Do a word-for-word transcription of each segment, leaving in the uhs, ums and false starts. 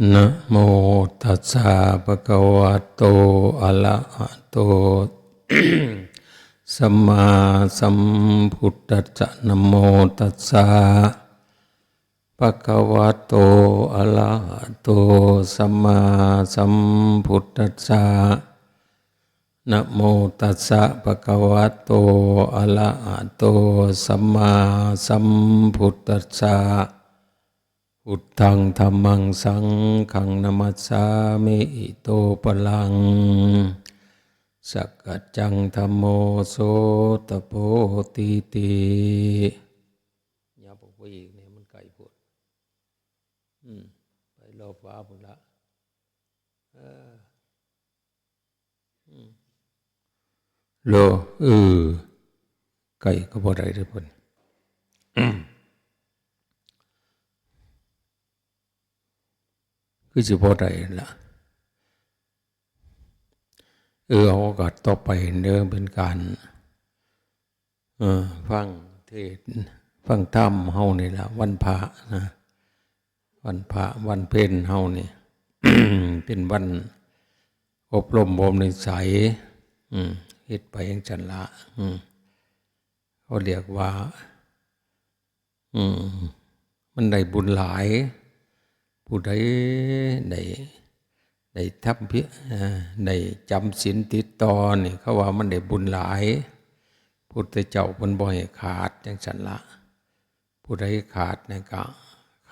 นะโมตัสสะ ภะคะวะโต อะระหะโต สัมมาสัมพุทธัสสะ นะโมตัสสะ ภะคะวะโต อะระหะโต สัมมาสัมพุทธัสสะ นะโมตัสสะ ภะคะวะโต อะระหะโต สัมมาสัมพุทธัสสะ พุทธัง ธัมมัง สังฆัง นะมัสสามิ อิโตปะลัง สักกัจจัง ธัมโม โสตะโพ ตีติ ยับออกไปอีกเนี่ย มันไกลโพด อืม ไปรอบฟ้าพุ้นละ เออ อืม โล เออ ไกลก็บ่ได้เด้อเพิ่น คือสิบ่ได้ล่ะ เออ เอาโอกาสต่อไปเด้อ เป็นการ เออ ฟังเทศน์ ฟังธรรมเฮานี่ล่ะ วันพระนะ วันพระ วันเพ็ญเฮานี่ เป็นวันอบรมบ่มนิสัย อืม เฮ็ดไปจั่งซั้นละ อืม เขาเรียกว่า อืม มันได้บุญหลาย ผู้ใดได้ ได้ทำพิ- เอ่อ ได้จำศีลติดต่อนี่ เขาว่ามันได้บุญหลาย พุทธเจ้าเพิ่นบ่ให้ขาดจั่งซั้นละ ผู้ใดขาดนี่ก็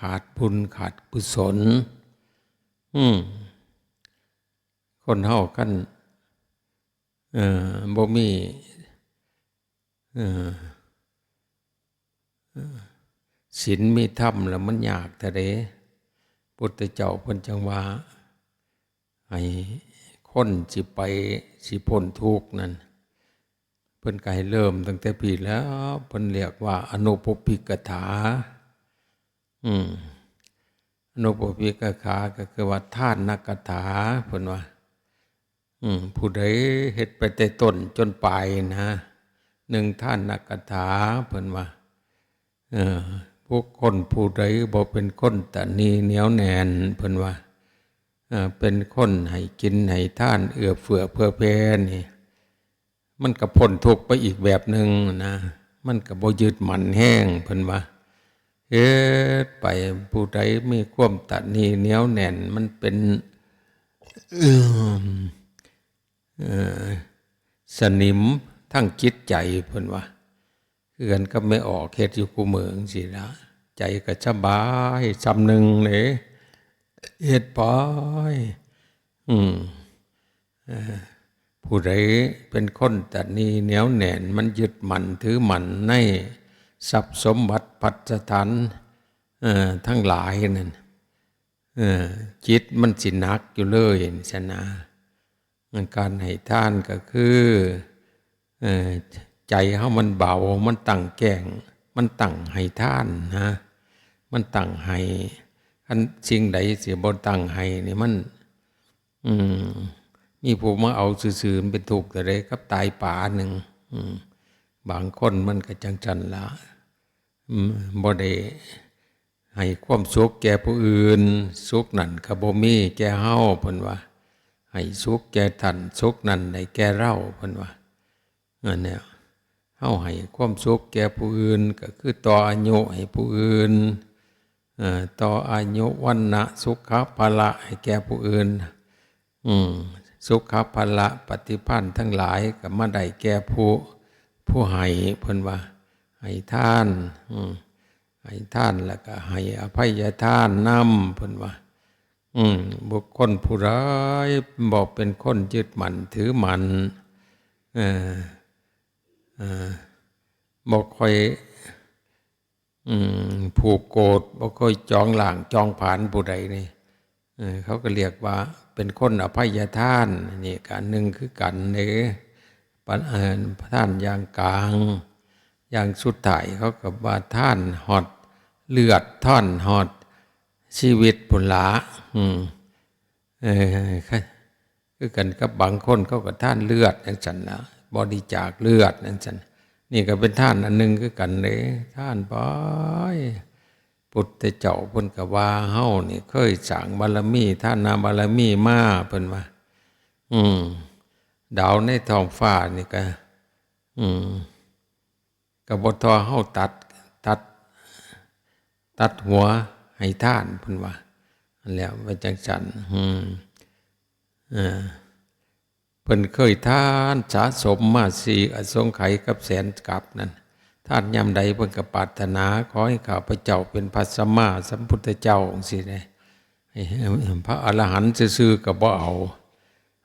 ขาดบุญ ขาดกุศล อืม คนเฮาคัน เอ่อ บ่มี เอ่อ เอ่อ ศีลมีธรรมแล้วมันยากแท้เด้ พุทธเจ้าเพิ่นจั่งว่า ให้คนสิไป สิพ้นทุกข์นั่น เพิ่นก็ให้เริ่มตั้งแต่พี้แล้ว เพิ่นเรียกว่าอนุปปิกถา อืม อนุปปิกถาก็คือว่าทานกถา เพิ่นว่า อืม ผู้ใดเฮ็ดไปแต่ต้นจนปลายนะ หนึ่ง ทานกถา เพิ่นว่า เอ่อ บุคคลผู้ใดบ่เป็นคนตระหนี่เหนียวแน่น เพิ่นว่า เอ่อ เป็นคนให้กินให้ทาน เอื้อเฟื้อเผื่อแผ่นี่ มันก็พ้นทุกข์ไปอีกแบบหนึ่งนะ มันก็บ่ยึดมั่นแฮง เพิ่นว่า เฮ็ดไป ผู้ใดมีความตระหนี่เหนียวแน่น มันเป็น เอิ่ม เอ่อ สนิมทางจิตใจ เพิ่นว่า คือกันกับแม่ออกเฮ็ดอยู่คู่มื้อจั่งซี้ล่ะ ใจก็สบายส่ำหนึ่งเลย เฮ็ดไป อืม เอ่อ ผู้ใดเป็นคนตระหนี่เหนียวแน่น มันยึดมั่นถือมั่นในทรัพย์สมบัติภัสสถาน เอ่อ ทั้งหลายนั่น เอ่อ จิตมันสิหนักอยู่เลยจั่งซั้นนะ การให้ทานก็คือ เอ่อ ใจเฮามันเบา มันตั้งแจ้ง มันตั้งให้ทานนะ มันตั้งให้ คันสิ่งใดสิบ่ตั้งให้นี่มัน อืม มีผู้มาเอาซื่อๆ มันเป็นทุกข์เท่าใดกับตายป๋าหนึ่ง อืม บางคนมันก็จั่งซั้นละ อืม บ่ได้ให้ความสุขแก่ผู้อื่น สุขนั่นก็บ่มีแก่เฮา เพิ่นว่า ให้สุขแก่ท่าน สุขนั่นได้แก่เรา เพิ่นว่า อันเนี้ย เฮาให้ความสุขแก่ผู้อื่น ก็คือต่ออายุให้ผู้อื่น เอ่อ ต่ออายุ วรรณะ สุขะ พละ ให้แก่ผู้อื่น อืม สุขะ พละ ปฏิภาณทั้งหลายก็มาได้แก่ผู้ ผู้ให้ เพิ่นว่า ให้ทาน อืม ให้ทานแล้วก็ให้อภัยทานนำ เพิ่นว่า อืม บุคคลผู้ใดบ่เป็นคนยึดมั่นถือมั่น เอ่อ เอ่อ บ่ค่อย อืม ผูกโกรธ บ่ค่อยจองล้างจองผลาญผู้ใดนี่ เออ เขาก็เรียกว่าเป็นคนอภัยทาน นี่ก็อันหนึ่งคือกันเด้ ปะ- เอ่อ ทานอย่างกลาง อย่างสุดท้ายเขาก็ว่าทานฮอดเลือด ทานฮอดชีวิตพุ้นละ อืม เออ คือกันกับบางคนเขาก็ทานเลือดจั่งซั้นนะ บริจาคเลือดจั่งซั้น นี่ก็เป็นทานอันหนึ่งคือกันเด้ ทานไป พุทธเจ้าเพิ่นก็ว่าเฮานี่เคยสร้างบารมี ทานบารมีมา เพิ่นว่า อืม ดาวในท้องฟ้านี่ก็ อืม ก็บ่ทอเฮาตัด ตัด ตัดหัวให้ทาน เพิ่นว่า อันแล้วว่าจังซั่น อืม เออ เพิ่นเคยทานสะสมมาสี่อสงไขยกับแสนกับนั่น ทานยามใดเพิ่นก็ปรารถนา ขอให้ข้าพเจ้าเป็นพระสัมมาสัมพุทธเจ้าจังซี้เด้ ให้ พระอรหันต์ซื่อๆก็บ่เอา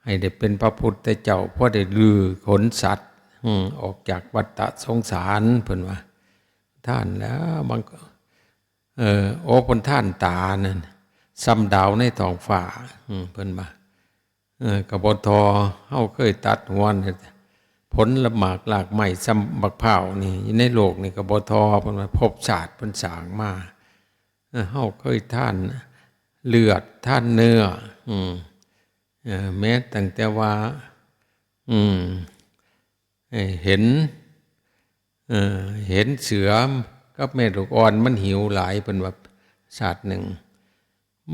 ให้ได้เป็นพระพุทธเจ้า พอได้ลื้อขนสัตว์ อืม ออกจากวัฏสงสาร เพิ่นว่า ทานแล้วบาง เออ โอ้ เพิ่นทานตานั่น ส่ำดาวในท้องฟ้า อืม เพิ่นว่า เออ ก็บ่ทอ เฮาเคยตัดหัวนี่ ผลหมากรากไม้ส่ำบักพร้าวนี่ อยู่ในโลกนี่ก็บ่ทอ เพิ่นว่า ภพชาติเพิ่นสร้างมา เออ เฮาเคยทานเลือด ทานเนื้อ อืม เออ แม้ตั้งแต่ว่า อืม เอ่อ เห็น เอ่อ เห็นเสือกับแม่ลูกอ่อนมันหิวหลาย เพิ่นว่า ชาติหนึ่ง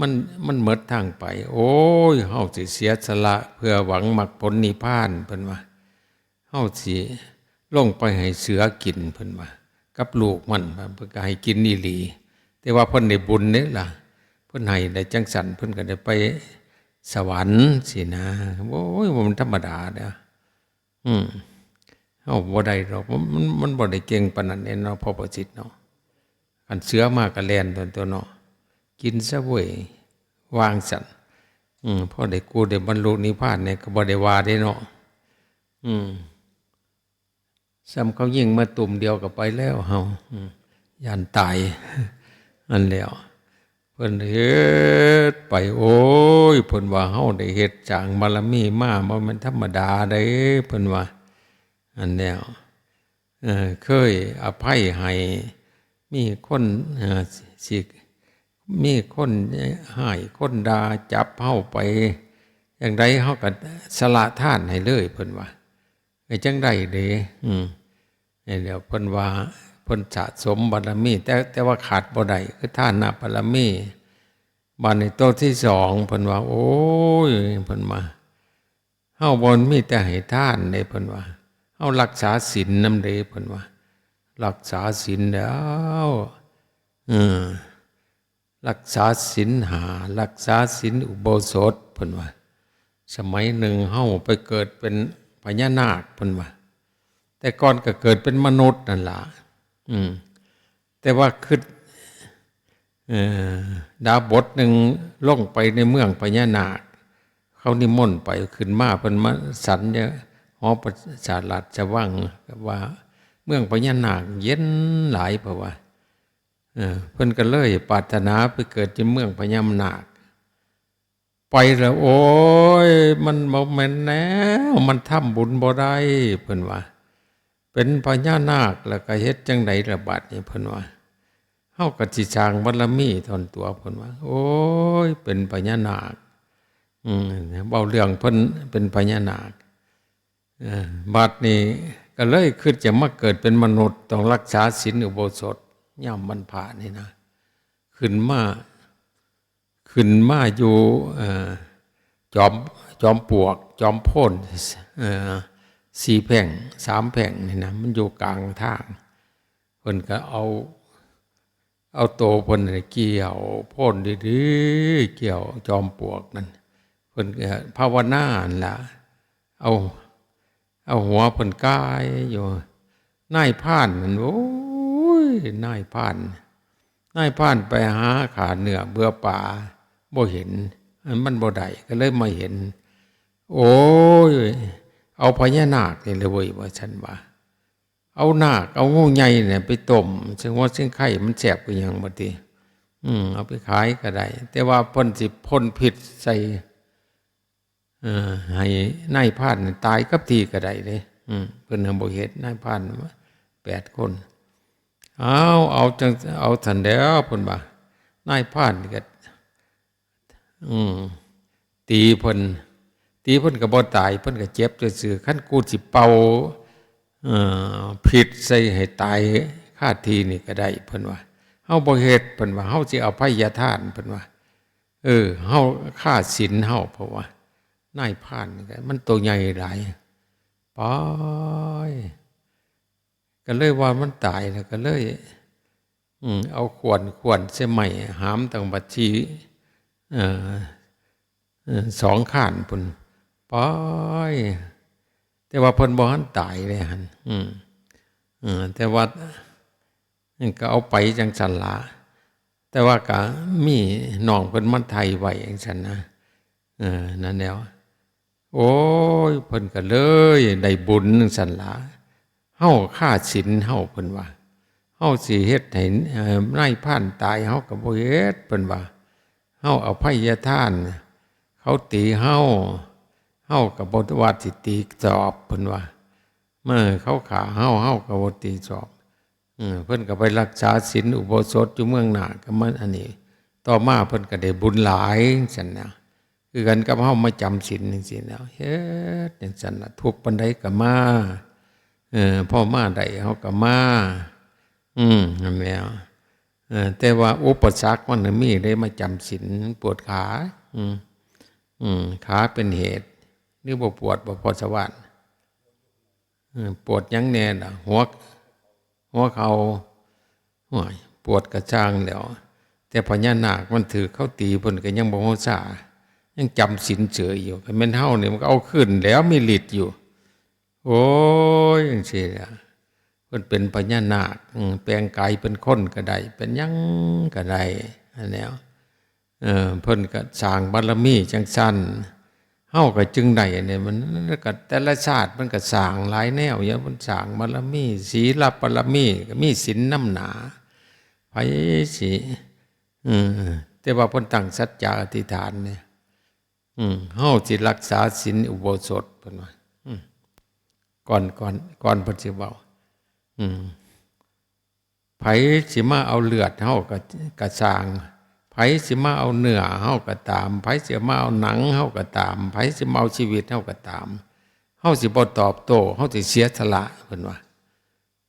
มัน มันหมดทางไป โอ้ย เฮาสิเสียสละเพื่อหวังมรรคผลนิพพาน เพิ่นว่า เฮาสิลงไปให้เสือกิน เพิ่นว่า กับลูกมัน เพิ่นก็ให้กินอีหลี แต่ว่าเพิ่นได้บุญเด้ล่ะ เพิ่นให้ได้จังซั่น เพิ่นก็ได้ไปสวรรค์ซี้นะ โอ้ย บ่แม่นธรรมดาเด้อ อืม เฮาบ่ได้ดอก มัน มัน มันบ่ได้เก่งปานนั้นเด้เนาะ พระประสิทธิ์เนาะ คันเสือมาก็แล่นตั๊ว ตั๊วเนาะ กินซะเว้ย วางซั่น อืม พอได้กูได้บรรลุนิพพานเนี่ยก็บ่ได้ว่าเด้เนาะ อืม ส่ำเขายิงมาตุ้มเดียวก็ไปแล้วเฮา อืม ย้านตาย อันแล้ว เพิ่นเฮ็ดไป โอ้ย เพิ่นว่าเฮาได้เฮ็ดสร้างบารมีมา บ่แม่นธรรมดาเด้ เพิ่นว่า อันแล้ว เอ่อ เคยอภัยให้ มีคน เอ่อ สิ มีคนฮ้าย คนด่า จับเฮาไป จั่งใดเฮาก็สละทานให้เลย เพิ่นว่า เอ้ย จั่งใดเด้ อืม นี่แหละเพิ่นว่าเพิ่นสะสมบารมี แต่ แต่ว่าขาดบ่ได้คือทานบารมี บาดนี้ตัวที่สอง เพิ่นว่า โอ้ย เพิ่นว่า เฮาบ่มีแต่ให้ทานเด้ เพิ่นว่า เฮารักษาศีลนำเด้ เพิ่นว่า รักษาศีลแล้ว เออ รักษาศีลห้า รักษาศีลอุโบสถ เพิ่นว่า สมัยหนึ่งเฮาไปเกิดเป็นพญานาค เพิ่นว่า แต่ก่อนก็เกิดเป็นมนุษย์นั่นล่ะ อืม แต่ว่าคิด เอ่อ ดาบทหนึ่งลงไปในเมืองพญานาค เขานิมนต์ไป ขึ้นมา เพิ่นมาฉันอยู่หอประสาทราชวัง ว่าเมืองพญานาคเย็นหลาย เพราะว่า เออ เพิ่นก็เลยปรารถนาไปเกิดอยู่เมืองพญานาค ไปแล้ว โอ้ย มันบ่แม่นแนว มันทำบุญบ่ได้ เพิ่นว่า เป็นพญานาคแล้วก็เฮ็ดจั่งใดล่ะบัดนี้ เพิ่นว่า เฮาก็สิสร้างบารมีท่อนตัว เพิ่นว่า โอ้ย เป็นพญานาค อืม เว้าเรื่องเพิ่นเป็นพญานาค เออ บัดนี้ก็เลยคิดจะมาเกิดเป็นมนุษย์ ต้องรักษาศีลอุโบสถยามวันพระนี่นะ ขึ้นมา ขึ้นมาอยู่ เอ่อ จอม จอมปลวก จอมโพน เอ่อ สี่แพร่ง สามแพร่งนี่นะ มันอยู่กลางทาง เพิ่นก็เอา เอาโตเพิ่นน่ะเกี่ยวโพนดีๆ เกี่ยวจอมปลวกนั่น เพิ่นก็ภาวนานั่นล่ะ เอา เอาหัวเพิ่นก่ายอยู่ นายพรานนั่น โอ้ย นายพราน นายพรานไปหาฆ่าเนื้อเบื่อปลา บ่เห็น มันบ่ได้ ก็เลยมาเห็น โอ้ย เอาพญานาคนี่เลยเว้ย ว่าซั่นว่า เอานาค เอางูใหญ่เนี่ยไปต้ม ซึ่งว่าซึ่งไข่มันแซ่บกว่าหยังบัดนี้ อืม เอาไปขายก็ได้ แต่ว่าเพิ่นสิพ่นพิษใส่ เอ่อ ให้นายพรานนี่ตายกับที่ก็ได้เด้ อืม เพิ่นยังบ่เฮ็ด นายพรานแปดคน เอา เอาจั่ง เอาซั่นแหล้ว เพิ่นว่า นายพรานนี่ก็ อืม ตีเพิ่น ตีเพิ่นก็บ่ตาย เพิ่นก็เจ็บซื่อๆ คันกูสิเป่า เอ่อ พิษใส่ให้ตายคาที่นี่ก็ได้ เพิ่นว่า ฮาบ่เฮ็ด เพิ่นว่า เฮาสิอภัยทาน เพิ่นว่า เออ เฮาคาศีลเฮา เพราะว่านายพรานนี่ก็มันตัวใหญ่หลาย ไป ก็เลยว่ามันตายแล้ว ก็เลย อืม เอาขวน ขวนใส่ไม้ หามตั้งบัดที เอ่อ เอ่อ สองข้านพุ้น ไป แต่ว่าเพิ่นบ่ทันตายเลยหั่น อืม เออ แต่ว่า ก็เอาไปจั่งซั้นละ แต่ว่าก็มีน้องเพิ่นมาไถ่ไว้จั่งซั้นนะ เออ นั่นแหล้ว โอ้ย เพิ่นก็เลยได้บุญจั่งซั้นละ เฮาคาศีลเฮา เพิ่นว่า เฮาสิเฮ็ดให้ เอ่อ นายพรานตาย เฮาก็บ่เฮ็ด เพิ่นว่า เฮาอภัยทาน เขาตีเฮา เฮาก็บ่ว่าสิตีตอบ เพิ่นว่า เมื่อเขาฆ่าเฮา เฮาก็บ่ตีตอบ เออ เพิ่นก็ไปรักษาศีลอุโบสถอยู่เมืองนาค ก็มาอันนี้ ต่อมาเพิ่นก็ได้บุญหลายจั่งซั้นนะ คือกันกับเฮามาจำศีลจั่งซี้นะ เฮ็ดจั่งซั้นล่ะ ทุกข์ปานใดก็มา เออ พอมาได้เฮาก็มา อืม นั่นแหละ เออ แต่ว่าอุปสรรคมันน่ะมีเด้ มาจำศีล ปวดขา อืม อืม ขาเป็นเหตุ หรือบ่ปวดบ่ พ่อสว่าน เออ ปวดหยังแน่ล่ะ หัว หัวเข่า โอ้ย ปวดกะซ่างแล้ว แต่พญานาคมันถืกเขาตี เพิ่นก็ยังบ่ฮู้ซา ยังจำศีลเฉยอยู่ คันแม่นเฮานี่มันก็เอาคืนแล้ว มีฤทธิ์อยู่ โอ้ย จั่งซี้ล่ะ เพิ่นเป็นพญานาค อืม แปลงกายเป็นคนก็ได้ เป็นหยังก็ได้ อันแนว เออ เพิ่นก็สร้างบารมีจั่งซั้น เฮาก็จึงได้เนี่ย มันก็แต่ละชาติมันก็สร้างหลายแนวอยู่ มันสร้างบารมี ศีลบารมี ก็มีศีลนำหนา ไผสิ เออ แต่ว่าเพิ่นตั้งสัจจะอธิษฐานเนี่ย อืม เฮาสิรักษาศีลอุโบสถ เพิ่นว่า อืม ก่อน ก่อน ก่อนเพิ่นสิเว้า อืม ไผสิมาเอาเลือดเฮาก็ ก็ซ่าง ไผสิมาเอาเนื้อเฮาก็ตาม ไผสิมาเอาหนังเฮาก็ตาม ไผสิมาเอาชีวิตเฮาก็ตาม เฮาสิบ่ตอบโต้ เฮาสิเสียสละ เพิ่นว่า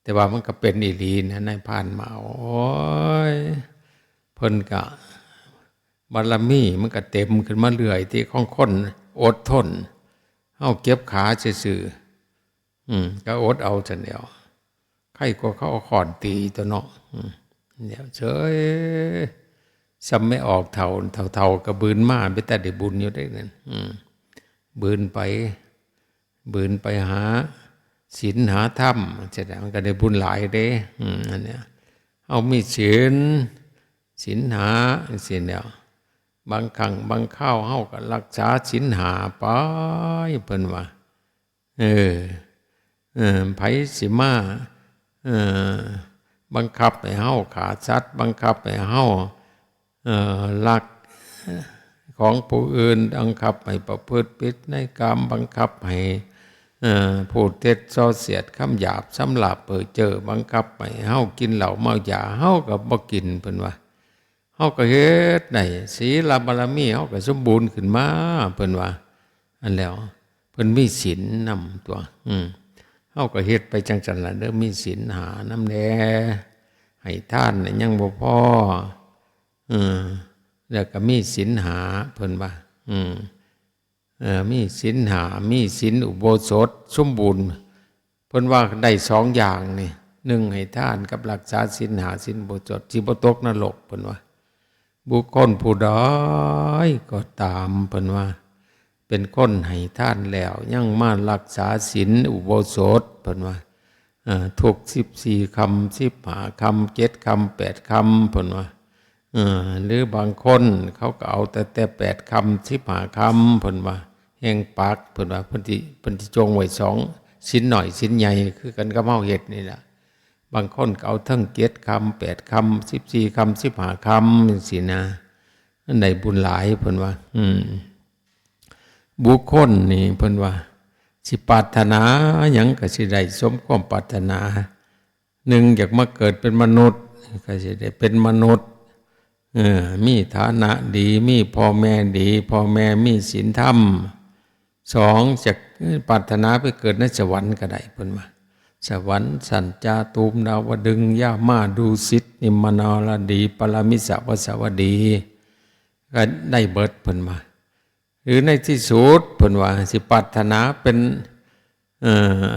แต่ว่ามันก็เป็นอีหลีนะ นายพรานมาเอา โอ้ย เพิ่นก็ บารมีมันก็เต็มขึ้นมาเรื่อย ที่ของคนอดทน เฮาเจ็บขาซื่อๆ อืม ก็อดเอาซั่นแหล้ว ใครกว่าเขาเอาค้อนตีตั๊วเนาะ อืม เดี๋ยวเฉย ส่ำแม่ออกเฒ่า เฒ่าๆ ก็บืนมา เป็นตาได้บุญอยู่เด้นั่น อืม บืนไป บืนไปหาศีลหาธรรม จั่งซี้ มันก็ได้บุญหลายเด้ อืม อันเนี้ย เฮามีศีล ศีลห้า จั่งซี้แหล้ว บางครั้งบางคราวเฮาก็รักษาศีลห้าไป เพิ่นว่า เออ เออ ไผสิมา เออ บังคับให้เฮาฆ่าสัตว์ บังคับให้เฮา เอ่อ ลักของผู้อื่น บังคับให้ประพฤติผิดในกาม บังคับให้ เอ่อ พูดเท็จส่อเสียดคำหยาบ สำลาบเพ้อเจ้อ บังคับให้เฮากินเหล้าเมายา เฮาก็บ่กิน เพิ่นว่า เฮาก็เฮ็ดได้ ศีลบารมีเฮาก็สมบูรณ์ขึ้นมา เพิ่นว่า อันแล้ว เพิ่นมีศีลนำตั๊ว อืม เฮาก็เฮ็ดไปจั่งซั้นล่ะเด้อ มีศีลห้านำแหน่ ให้ทานน่ะยังบ่พอ เออ แล้วก็มีศีลห้า เพิ่นว่า อืม เออ มีศีลห้า มีศีลอุโบสถสมบูรณ์ เพิ่นว่าได้สองอย่างนี่ หนึ่งให้ทานกับรักษาศีลห้า ศีลอุโบสถ สิบ่ตกนรก เพิ่นว่า บุคคลผู้ใดก็ตาม เพิ่นว่า เป็นคนให้ทานแล้ว ยังมารักษาศีลอุโบสถ เพิ่นว่า เอ่อ ทุกสิบสี่ค่ำ สิบห้าค่ำ เจ็ดค่ำ แปดค่ำ เพิ่นว่า เอ่อ หรือบางคนเขาก็เอาแต่ แต่แปดค่ำ สิบห้าค่ำ เพิ่นว่า แห่งปัก เพิ่นว่า เพิ่นสิ เพิ่นสิจงไว้สอง ศีลน้อยศีลใหญ่ คือกันกับเฮาเฮ็ดนี่ล่ะ บางคนก็เอาทั้งเจ็ดค่ำ แปดค่ำ สิบสี่ค่ำ สิบห้าค่ำ จั่งซี้นะ อันใดบุญหลาย เพิ่นว่า อืม บุคคลนี่ เพิ่นว่า สิปรารถนาหยังก็สิได้สมความปรารถนา หนึ่งอยากมาเกิดเป็นมนุษย์ ก็สิได้เป็นมนุษย์ เออ มีฐานะดี มีพ่อแม่ดี พ่อแม่มีศีลธรรม สอง จะปรารถนาไปเกิดในสวรรค์ก็ได้ เพิ่นว่า สวรรค์สันจา ตูมดาวดึงส์ ยามา ดูสิต นิมมานารดี ปารมิสสะวสวัตถี ก็ได้เบิดเพิ่นว่า หรือในที่สุดเพิ่นว่าสิปรารถนาเป็น เอ่อ เ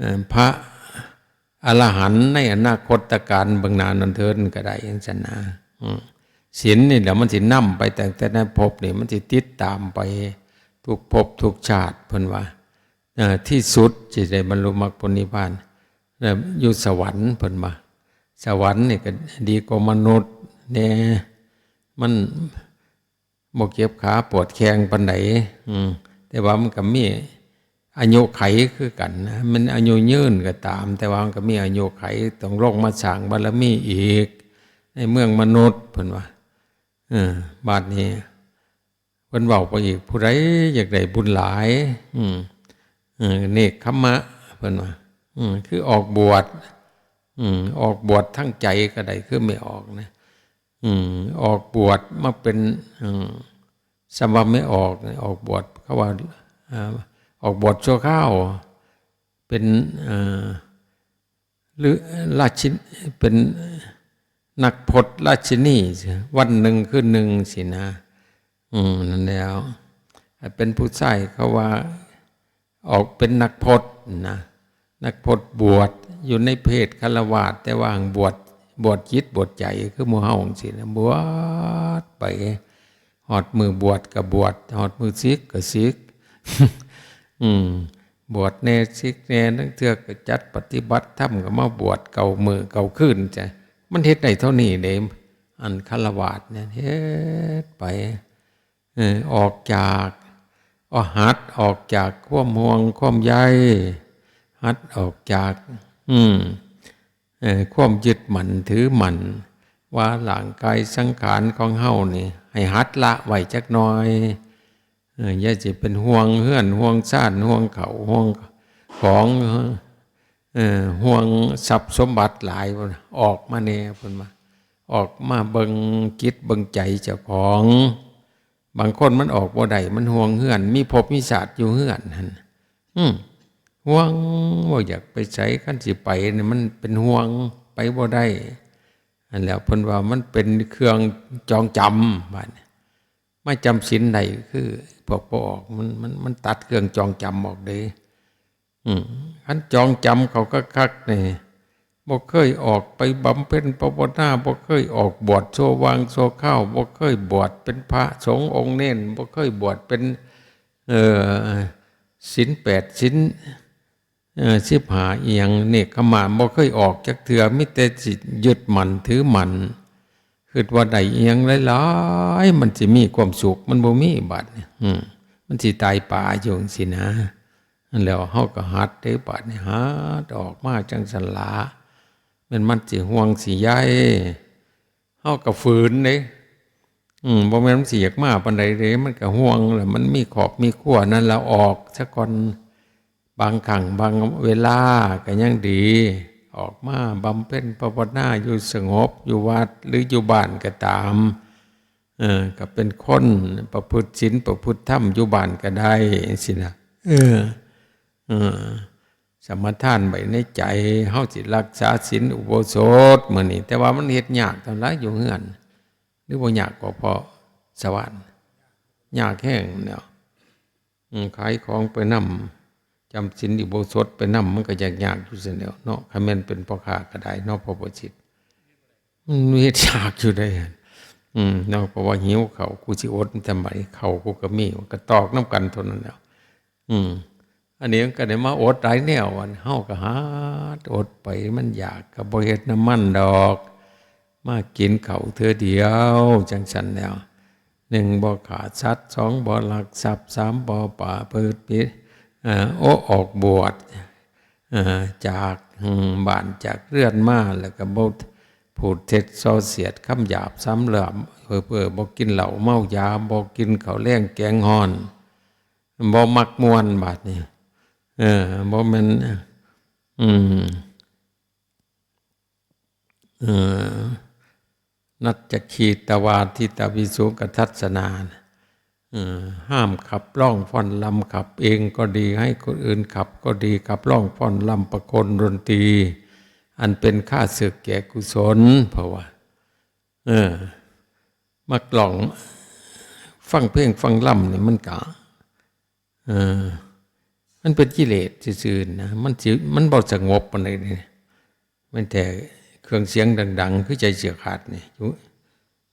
อ่อ พระอรหันต์ในอนาคตกาลเบื้องหน้านั้นเทินก็ได้จังซั่นนะ อืม ศีลนี่แหละมันสินำไปตั้งแต่ในภพนี่ มันสิติดตามไปทุกภพทุกชาติเพิ่นว่า เอ่อ ที่สุดสิได้บรรลุมรรคผลนิพพาน แล้วอยู่สวรรค์เพิ่นว่า สวรรค์นี่ก็ดีกว่ามนุษย์แน่ มัน บ่เจ็บขาปวดแข้งปานใด อืม แต่ว่ามันก็มีอายุไขคือกันนะ มันอายุยืนก็ตาม แต่ว่ามันก็มีอายุไข ต้องลงมาสร้างบารมีอีก ในเมืองมนุษย์เพิ่นว่า เออ บาดนี้ เพิ่นเว้าไปอีก ผู้ใดอยากได้บุญหลาย อืม เออ เนกขัมมะ เพิ่นว่า อืม คือออกบวช อืม ออกบวชทั้งใจก็ได้ คือไม่ออกนะ อืม ออกบวชมาเป็น อืม สำหรับไม่ออกเนี่ย ออกบวช เขาว่า อ่า ออกบวชชั่วคราว เป็น เอ่อ หรือราชิน-, เป็นนักพจน์ราชินี วันหนึ่งคืนหนึ่งสินะ อืม นั่นแล้ว เป็นผู้ชายเขาว่า ออกเป็นนักพจน์นะ นักพจน์บวชอยู่ในเพศฆราวาส แต่ว่าบวช บวชจิตบวชใจ คือหมู่เฮาจั่งซี้นะ บวชไป ฮอดมื้อบวชก็บวช ฮอดมื้อสึกก็สึก อืม บวชแหน่สึกแหน่ ลางเทื่อก็จัดปฏิบัติธรรม ก็มาบวชเก้ามื้อเก้าคืนจ้ะ มันเฮ็ดได้เท่านี้เด้ อันฆราวาสเนี่ย เฮ็ดไป เออ ออกจาก เอาหัดออกจากความห่วงความใย หัดออกจาก อืม เอ่อ ความยึดมั่นถือมั่น ว่าร่างกายสังขารของเฮานี่ ให้หัดละไว้จักหน่อย เออ อย่าสิเป็นห่วงเฮือน ห่วงซาน ห่วงข้าว ห่วงของ เออ ห่วงทรัพย์สมบัติหลาย ออกมาแหน่ เพิ่นว่า ออกมาเบิ่งจิตเบิ่งใจเจ้าของ บางคนมันออกบ่ได้ มันห่วงเฮือน มีภพมีชาติอยู่เฮือนหั่น อืม ห่วง บ่อยากไปไส คันสิไปนี่มันเป็นห่วง ไปบ่ได้ อันแล้วเพิ่นว่ามันเป็นเครื่องจองจำ บาดนี้ มาจำศีลได้คือพวกบ่ออก มัน มัน มันตัดเครื่องจองจำออกเด้ อืม คันจองจำเขาคักๆนี่ บ่เคยออกไปบำเพ็ญภาวนา บ่เคยออกบวชชั่ววางชั่วคราว บ่เคยบวชเป็นพระสงฆ์องค์เณร บ่เคยบวชเป็น เอ่อ ศีลแปด ศีล เอ่อ สิบห้า อิหยัง เนกขมา บ่เคยออกจักเทื่อ มีแต่สิยึดมั่นถือมั่น คิดว่าได้อิหยังหลายๆ มันสิมีความสุข มันบ่มี บาดนี้ อืม มันสิตายป่าอยู่จั่งซี้นะ นั่นแหล้ว เฮาก็หัดเด้ บาดนี้ หัดออกมาจั่งซั้นล่ะ แม่นมันสิห่วงสิใย เฮาก็ฝืนเด้ อืม บ่แม่นมันสิอยากมาปานใดเด้ มันก็ห่วงแหละ มันมีครอบมีครัวนั่นล่ะ ออกซะก่อน บางครั้งบางเวลาก็ยังดี ออกมาบำเพ็ญภาวนาอยู่สงบ อยู่วัดหรืออยู่บ้านก็ตาม เออ ก็เป็นคนประพฤติศีลประพฤติธรรมอยู่บ้านก็ได้จั่งซี้นะ เออ เออ สมาทานไว้ในใจ เฮาสิรักษาศีลอุโบสถมื้อนี้ แต่ว่ามันเฮ็ดยากเท่าใดอยู่เฮือน หรือบ่ยากกว่าพ่อสว่าน ยากแฮงแหล้ว อืม ขายของไปนำ จำศีลอุโบสถไปนำ มันก็ยากๆ อยู่ซั่นแหล้วเนาะ คันแม่นเป็นพ่อค้าก็ได้เนาะ พ่อประสิทธิ์ มันเฮ็ดยากอยู่เด้ อืม เนาะ เพราะว่าหิวข้าว กูสิอดทำไม ข้าวกูก็มี ก็ตอกนำกันเท่านั้นแหล้ว อืม อันนี้มันก็ได้มาอดหลายแนว อันเฮาก็หัดอดไป มันอยากก็บ่เฮ็ดนำมันดอก มากินข้าวเทื่อเดียว จั่งซั้นแหล้ว หนึ่ง บ่ฆ่าสัตว์ สอง บ่ลักทรัพย์ สาม บ่ประพฤติผิด เอ่อ โอ้ ออกบวช เอ่อ จาก อืม บ้านจากเรือนมา แล้วก็บ่พูดเท็จส่อเสียดคำหยาบซ้ำเลื่อม เพ้อๆ บ่กินเหล้าเมายา บ่กินข้าวแลงแกงฮ้อน บ่มักม่วน บาดนี้ เออ บ่แม่น อืม เออ นัจจคีตวาทิตวิสุงคทัสสนานะ เอ่อห้ามขับร้องฟ้อนรำ ขับเองก็ดี ให้คนอื่นขับก็ดี ขับร้องฟ้อนรำประโคมดนตรี อันเป็นข้าศึกแก่กุศล เพราะว่า เออ มักร้องฟังเพลงฟังรำนี่มันกะ เออ มันเป็นกิเลสซื่อๆนะ มันสิมันบ่สงบปานใดนี่ มันแต่เครื่องเสียงดังๆ คือใจเสียขาดนี่ อยู่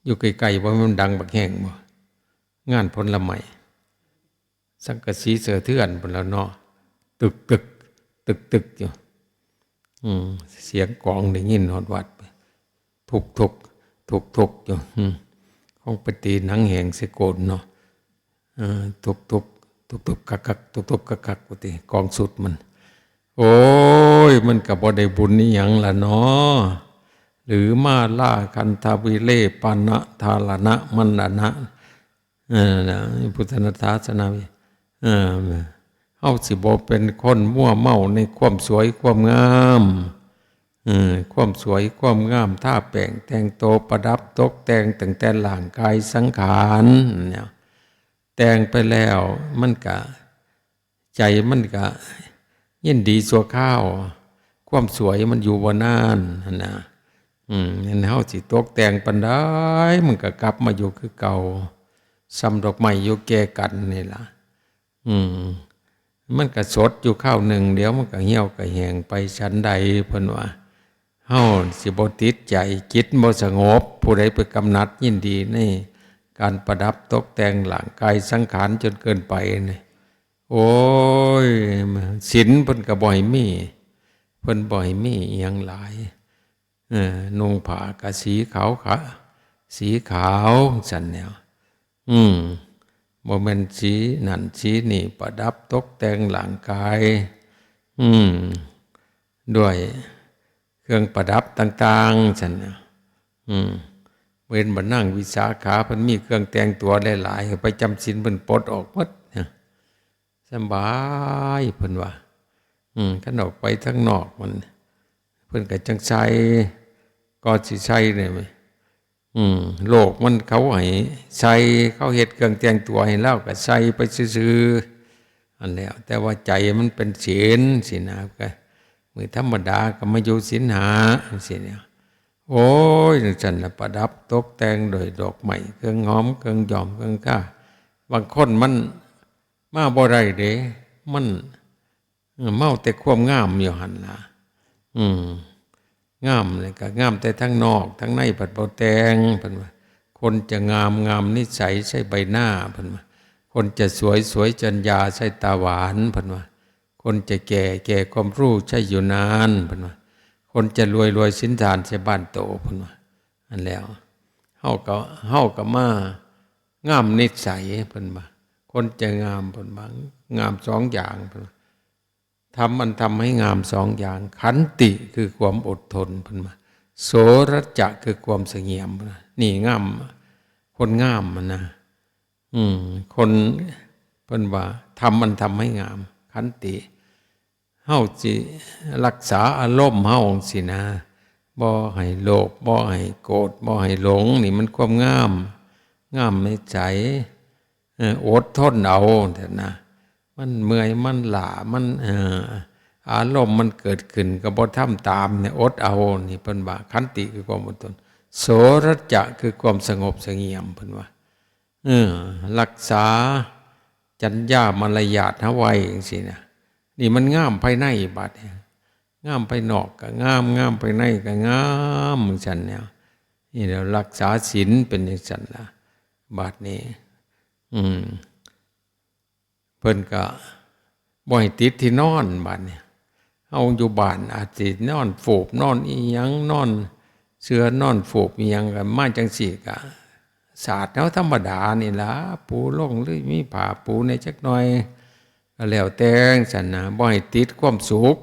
อยู่ไกลๆ ว่ามันดังบักแฮงบ่ งานผลไม้ สังกะสีเสื่อเทือนพุ้นแหล้วเนาะ ตึกตึก ตึกตึกอยู่ อืม เสียงกลองได้ยินฮอดวัด ทุกทุก ทุกทุกอยู่ อืม คงไปตีหนังแหงใส่โกนเนาะ เออ ทุกทุก ทุกทุกกักกัก ทุกทุกกักกัก ว่าติ กลองสุดมัน โอ้ย มันก็บ่ได้บุญอีหยังล่ะเนาะ หรือมาลาคันธาวิเลปานะทาลนะมันนะนะ เออ นะ พุทธศาสนา เออ เฮาสิบ่เป็นคนมัวเมาในความสวยความงาม เออ ความสวยความงาม ทาแป้งแต่งตัวประดับตกแต่งตั้งแต่ร่างกายสังขารเนี่ย แต่งไปแล้วมันกะ ใจมันกะยินดีชั่วคราว ความสวยมันอยู่บ่นานหั้นนะ อืม อันเฮาสิตกแต่งปานใด มันก็กลับมาอยู่คือเก่า ส่ำดอกไม้อยู่แก่กันนี่ล่ะ อืม มันก็สดอยู่คราวหนึ่ง เดี๋ยวมันก็เหี่ยวก็แห้งไป ฉันใดเพิ่นว่า เฮาสิบ่ติดใจ จิตบ่สงบ ผู้ใดไปกำหนัดยินดีในการประดับตกแต่งร่างกายสังขารจนเกินไปนี่ โอ้ย ศีลเพิ่นก็บ่ให้มี เพิ่นบ่ให้มีอิหยังหลาย เออ นุ่งผ้าก็สีขาวขะ สีขาวซั่นแหล้ว อืม บ่แม่นสีนั่นสีนี่ ประดับตกแต่งร่างกาย อืม ด้วยเครื่องประดับต่างๆซั่นน่ะ อืม เว้นบ่นางวิสาขา เพิ่นมีเครื่องแต่งตัวหลายๆ ไปจำศีลเพิ่นปลดออกหมดนะ สำบายเพิ่นว่า อืม คันออกไปทางนอกมัน เพิ่นก็จั่งใส่ ก็สิใส่เนี่ย อืม โลกมันเขาให้ใส่ เขาเฮ็ดเครื่องแต่งตัวให้ลาวก็ใส่ไปซื่อๆ อันแล้ว แต่ว่าใจมันเป็นศีลสินะ ก็มื้อธรรมดาก็มาอยู่ศีลห้าสิเนี่ย โอ้ย จั่งซั่นน่ะ ประดับตกแต่งโดวยดอกไม้ เครื่องหอม เครื่องหยอม เครื่องค่า บางคนมันมาบ่ได้เด้ มัน เออ เมาแต่ความงามอยู่หั่นล่ะ อืม งามนี่ก็งามแต่ทางนอก ทางในผัดบ่แต่ง เพิ่นว่า คนจะงาม งามนิสัยใช่ใบหน้า เพิ่นว่า คนจะสวย สวยจัญญาใช่ตาหวาน เพิ่นว่า คนจะแก่ แก่ความรู้ใช่อยู่นาน เพิ่นว่า คนจะรวย รวยสินทานใช่บ้านโต เพิ่นว่า อันแล้ว เฮาก็ เฮาก็มา งามนิสัย เพิ่นว่า คนจะงาม เพิ่นว่า งามสองอย่าง เพิ่นว่า ธรรมอันทำให้งามสองอย่าง ขันติคือความอดทน เพิ่นว่า โสรจะคือความเสงี่ยม เพิ่นว่า นี่งาม คนงามมันนะ อืม คน เพิ่นว่า ธรรมอันทำให้งาม ขันติ เฮาสิรักษาอารมณ์เฮาสินะ บ่ให้โลภ บ่ให้โกรธ บ่ให้หลง นี่มันความงาม งามในใจ เออ อดทนเอาเถอะนะ มันเมื่อย มันล้า มัน เอ่อ อารมณ์มันเกิดขึ้นก็บ่ทำตามเนี่ย อดเอา นี่เพิ่นว่า ขันติคือความอดทน โสรจะคือความสงบเสงี่ยม เพิ่นว่า เออ รักษาจัญญามารยาทเฮาไว้จั่งซี้นะ นี่มันงามภายในบัดเนี่ย งามภายนอกก็งาม งามภายในก็งาม จั่งซั้นเนี่ย นี่แหละรักษาศีลเป็นจั่งซั้นล่ะ บัดนี้ อืม เพิ่นก็บ่ให้ติดที่นอนบัดนี้ เฮาอยู่บ้านอาจสินอนฟูบนอนอีหยัง นอนเสื่อนอนฟูบอีหยังกันมาจั่งซี้ก็สาดเอาธรรมดานี่ล่ะ ปูลงหรือมีผ้าปูแหน่จักหน่อย ก็แล้วแต่จั่งซั้นนะ บ่ให้ติดความสุข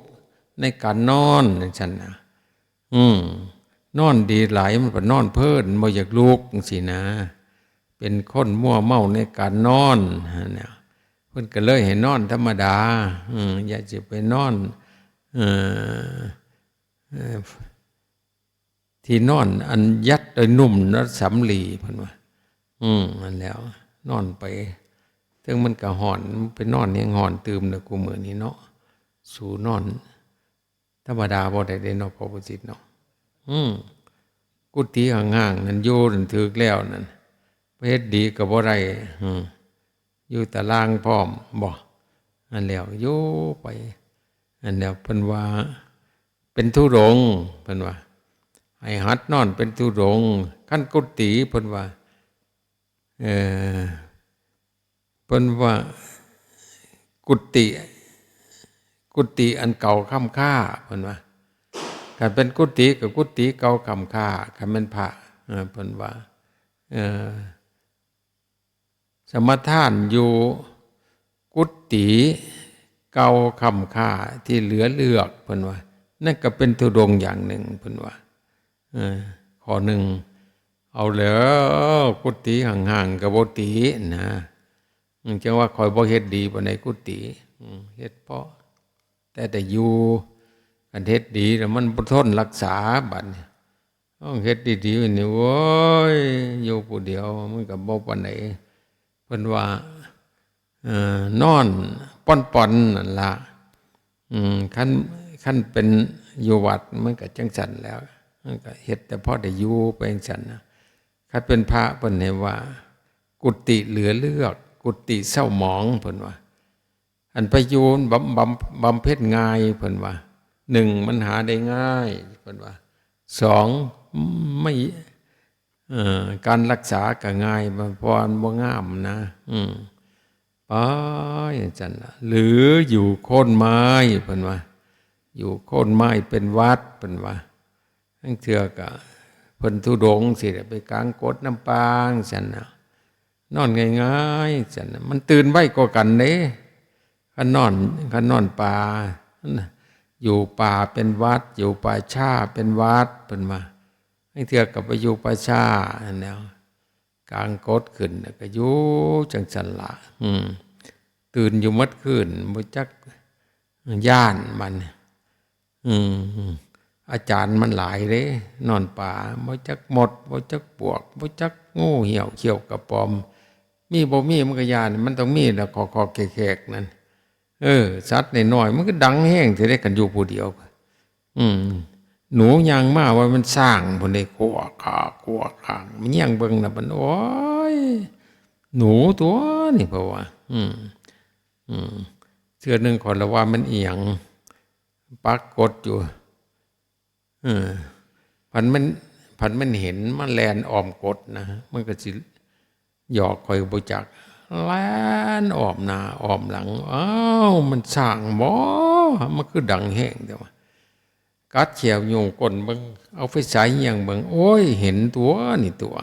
ในการนอนจั่งซั้นนะ อืม นอนดีหลายมันก็นอนเพลิน บ่อยากลุกจั่งซี้นะ เป็นคนมัวเมาในการนอนเนี่ย เพิ่นก็เลยให้นอนธรรมดา อืม อย่าสิไปนอน เอ่อ เอ่อ ที่นอนอันยัดด้วยนุ่มและสำลี เพิ่นว่า อืม นั่นแหล้ว นอนไป เทิงมันก็ฮ้อน ไปนอนหยังฮ้อนตื่มเด้อ คู่มื้อนี้เนาะ สู้นอนธรรมดาบ่ได้เด้เนาะ พ่อประสิทธิ์เนาะ อืม กุฏิห้างๆ นั่นอยู่นั่นถืกแล้วนั่น ไปเฮ็ดดีก็บ่ได้ อืม อยู่ตารางพร้อมบ่ อันแล้วอยู่ไป อันแล้วเพิ่นว่า เป็นธุดงค์ เพิ่นว่า ให้หัดนอนเป็นธุดงค์ คันกุฏิ เพิ่นว่า เอ่อ เพิ่นว่า กุฏิ กุฏิอันเก่าค้ำค่า เพิ่นว่า คันเป็นกุฏิก็กุฏิเก่าค้ำค่า คันแม่นพระ เออ เพิ่นว่า เอ่อ สมาทานอยู่กุฏิเก่าค้ำค่าที่เหลือเลือก เพิ่นว่า นั่นก็เป็นธุดงค์อย่างหนึ่ง เพิ่นว่า เออ ข้อหนึ่ง เอาแล้ว กุฏิห่างๆ ก็บ่ตินะ อืม จั่งว่าข้อยบ่เฮ็ดดีปานใดกุฏิ อืม เฮ็ดพอแต่ได้อยู่ คันเฮ็ดดีแล้วมันบ่ทนรักษาบัดนี้ ต้องเฮ็ดดีๆ นี่ โอ้ย อยู่ผู้เดียวมันก็บ่ปานใด เพิ่นว่า เอ่อ นอนป่อนๆ นั่นล่ะ อืม คัน คันเป็นอยู่วัดมันก็จั่งซั้นแหล้ว มันก็เฮ็ดแต่พอได้อยู่ไปจั่งซั้นนะ คันเป็นพระเพิ่นให้ว่า กุฏิเหลือเลือก กุฏิเศร้าหมอง เพิ่นว่า อันไปอยู่บำ บำ บำเพ็ญง่าย เพิ่นว่า หนึ่ง มันหาได้ง่าย เพิ่นว่า สอง ไม่ เอ่อ การรักษาก็ง่าย เพราะมันบ่งามนะ อืม ไปจั่งซั้นล่ะ หรืออยู่โคนไม้ เพิ่นว่า อยู่โคนไม้เป็นวัด เพิ่นว่า ลางเทื่อก็เพิ่นธุดงค์สิได้ไปกางกดนำป่าจั่งซั้นน่ะ นอนง่ายๆ จั่งซั้นน่ะ มันตื่นไวกว่ากันเด้ คันนอน คันนอนป่า อยู่ป่าเป็นวัด อยู่ป่าช้าเป็นวัด เพิ่นว่า ลางเทื่อก็ไปอยู่ป่าช้าหั้นแหล้ว กางกดขึ้นแล้วก็อยู่จั่งซั้นล่ะ อืม ตื่นอยู่หมดคืน บ่จักย้านมัน อืม อาจารย์มันหลายเด้ นอนป่า บ่จักมด บ่จักปลวก บ่จักงูเหี่ยวเขี้ยวกระป๋อม มีบ่มีมันก็ย้าน มันต้องมีแหละ คอกๆ แคกๆ นั่น เออ สัตว์น้อยๆ มันก็ดังแฮงแท้เด้ คันอยู่ผู้เดียว อืม หนูย่างมาว่ามันช้างพุ้นเด้ กัวกากัวกา มันแยงเบิ่งน่ะ มัน โอ้ย หนูตั๊วนี่ เพราะว่า อืม อืม เทื่อหนึ่งข้อยละว่ามันอิหยัง ปรากฏอยู่ เออ พันมัน พันมันเห็นมันแล่นอ้อมกดนะ มันก็สิหยอกข้อยบ่จัก แล่นอ้อมหน้าอ้อมหลัง อ้าว มันช้างบ่ มันคือดังแฮงแท้วะ กัดแข้วโยงก้นเบิ่ง เอาไฟฉายแยงเบิ่ง โอ้ย เห็นตั๊วนี่ตั๊ว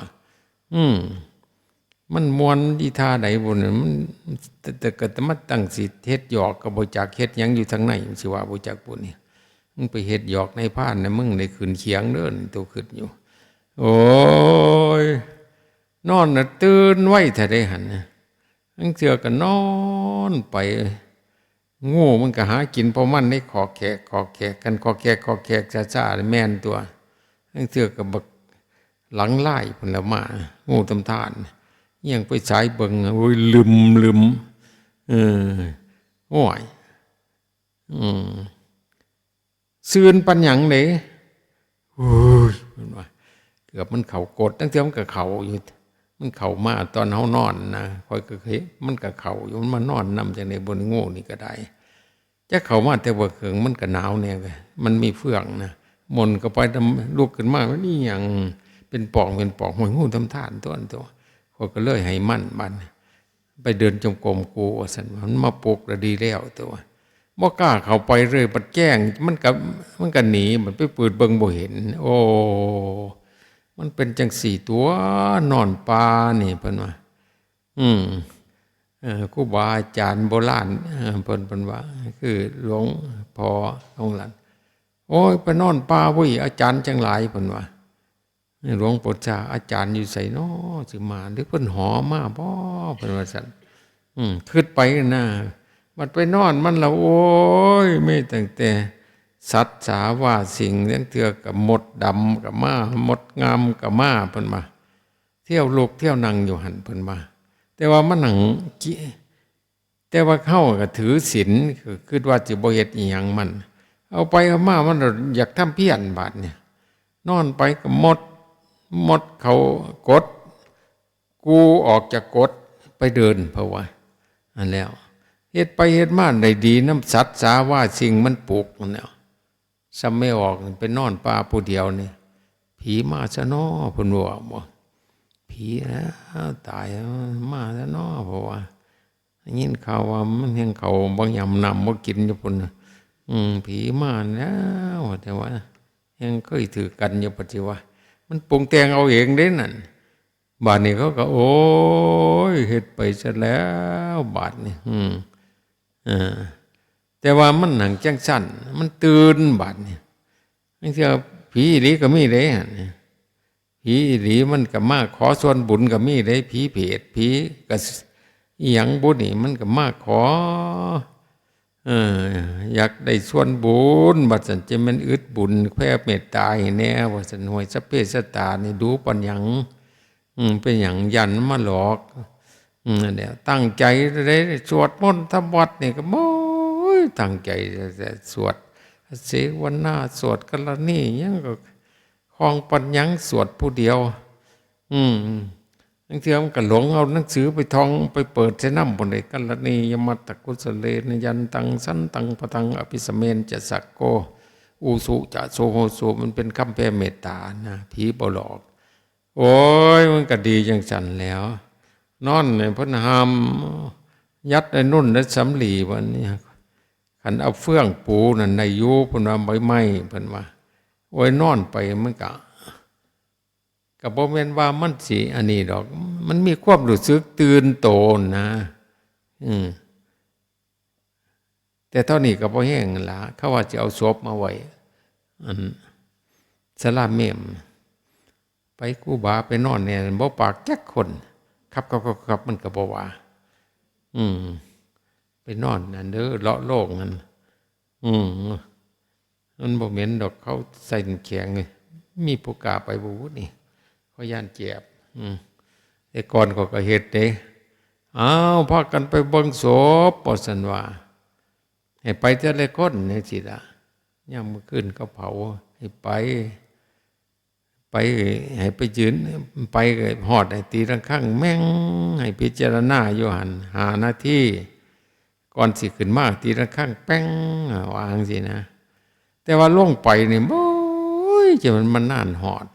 อืม มันม่วนอีท่าใดบุ่นน่ะ มัน แต่ แต่ก็มาตั้งสิเฮ็ดหยอกก็บ่จัก เฮ็ดหยังอยู่ทางใน มันสิว่าบ่จักบุ่นนี่ มึงไปเฮ็ดหยอกนายพรานนะ มึงได้ขึ้นเขียงเด้อ นี่โตคิดอยู่ โอ้ย นอนน่ะตื่นไวแท้เด้หั่นนะ ลางเทื่อก็นอนไป งูมันก็หากินพวกมันในคอกแคก คอกแคก คันคอกแคก คอกแคกช้าๆ แม่นตั๊ว ลางเทื่อก็บักหลังลายพุ้นแหล้วมา งูตำทาน ยังไปสายเบิ่ง โอ้ย ลึมลึม เออ โอ้ย อืม ซื่นปานหยังเด้ โอ้ย เพิ่นว่า เกือบมันเข้ากด ลางเทื่อมันก็เข้าอยู่ มันเข้ามาตอนเฮานอนนะ ข้อยก็เคย มันก็เข้าอยู่ มันมานอนนำจั่งใด๋บุ่น งูนี่ก็ได้ จักเข้ามาแต่บ่เคิง มันก็หนาวแน่เว้ย มันมีเฟืองนะ ม่วนเข้าไป ลุกขึ้นมา มันอีหยัง เป็นป่องเป็นป่อง โอ้ย งูตำทานตั๊วนั้นตั๊ว ข้อยก็เลยให้มันบัดนี้ ไปเดินจงกรมกูว่าซั่น มันมาปลุกแล้วดีแล้วตั๊ว บ่กล้าเข้าไปเลย บัดแจ้ง มันก็ มันก็หนี บัดไปเปิดเบิ่งบ่เห็น โอ้ มันเป็นจั่งซี้ตั๊ว นอนป่านี่ เพิ่นว่า อืม เอ่อ ครูบาอาจารย์โบราณ เอ่อ เพิ่น เพิ่นว่า คือหลวงพ่อหลวงหลาน โอ้ย ไปนอนป่าเว้ย อาจารย์จั่งหลาย เพิ่นว่า หลวงปู่ชา อาจารย์อยู่ไสน้อ สิมา หรือเพิ่นหอมาบ่ เพิ่นว่าซั่น อืม คิดไปนะ บัดไปนอนมันละ โอ้ย มีตั้งแต่สัตว์สาว่าสิ่ง ลางเทื่อก็มดดำก็มา มดงามก็มา เพิ่นว่า เที่ยวลุกเที่ยวนั่งอยู่หั่น เพิ่นว่า แต่ว่ามันหังกิ แต่ว่าเฮาก็ถือศีล ก็คิดว่าสิบ่เฮ็ดอิหยังมัน เอาไปเอามามันอยากทำเพี้ยนบาดนี่ นอนไปก็มด มดเขากด กูออกจากกฎไปเดิน เพราะว่า อันแล้ว เฮ็ดไปเฮ็ดมาได้ดีนำสัตว์สาว่าสิ่งมันปลูกนั่นแหล้ว ซ้ำไม่ออกไปนอนป่าผู้เดียวนี่ ผีมาซะน้อ เพิ่นว่าบ่ ผีแล้วตายแล้ว มาซะน้อ เพราะว่า ได้ยินข่าวว่ามันแฮ่งเขาบ่ยำน้ำบ่กินอยู่พุ้นน่ะ อืม ผีมาแล้ว แต่ว่าแฮ่งเคยถือกันอยู่ปัจจุบัน มันปรุงแต่งเอาเองเด้นั่น บาดนี้เขาก็ โอ้ย เฮ็ดไปซะแล้ว บาดนี้ อืม เออ แต่ว่ามันหังจังซั่น มันตื่นบาดนี้ บางเทื่อผีอีหลีก็มีเด้ ผีอีหลีมันก็มาขอส่วนบุญก็มีเด้ ผีเปรต ผีกระส- อิหยังบุนี่ มันก็มาขอ เออ อยากได้ส่วนบุญ ว่าซั่น จะแม่นอึดบุญ แผ่เมตตาให้แหน่ ว่าซั่น ห้วยสัพเพสัตตานี่ดูปานหยัง อืม เป็นหยัง ย้านมาหลอก อืม นั่นแหละ ตั้งใจเลย สวดมนต์ทำวัตรนี่ก็ โอ้ย ตั้งใจ แต่สวดเสวนา สวดกรณี หยังก็ คล่องปานหยัง สวดผู้เดียว อืม บางเทื่อมันก็หลงเอาหนังสือไปท่อง ไปเปิดใส่นำพุ้นเด้ กรณียมัตตกุสเลนะ ยันตัง สันตัง ปะทัง อภิสเมนจะ สักโก อุสุจะ โสโหสุ มันเป็นคำแผ่เมตตานะ ผีบ่หลอก โอ้ย มันก็ดีจังซั่นแหล้ว นอนเนี่ยเพิ่นห้าม ยัดไอ้นุ่นไอ้สำลี บัดนี้ คันเอาเฟืองปูนั่นได้อยู่ เพิ่นว่า ใบไม้ เพิ่นว่า โอ้ย นอนไปมันก็ ก็บ่แม่นว่ามันสิอันนี้ดอก มันมีความรู้สึกตื่นโตนะ อืม แต่เท่านี้ก็บ่แฮงนั่นล่ะ เขาว่าสิเอาศพมาไว้ อัน ศาลาเมม ไปครูบาไปนอนแหน่ บ่ปากจักคน ครับ ครับ ครับ ครับ มันก็บ่ว่า อืม ไปนอนนั่นเด้อ เลาะโลกนั่น อืม มันบ่เหม็นดอก เขาใส่น้ำแข็งนี่ มีผู้กล้าไปบ่บุนี่ เขาย้านแจบ อืม แต่ก่อนเขาก็เฮ็ดเด้ อ้าว พากันไปเบิ่งศพ ว่าซั่นว่า ให้ไปแต่ละคนจั่งซี้ล่ะ ยามมื้อคืนเขาเผา ให้ไป ไป ให้ไปยืน ไปก็ฮอดให้ตีระฆังแม่ง ให้พิจารณาอยู่หั่น ห้านาที ก่อนสิขึ้นมาตีระฆังแป้ง ว่าจั่งซี้นะ แต่ว่าลงไปนี่ โอ้ย จะมันมานานฮอด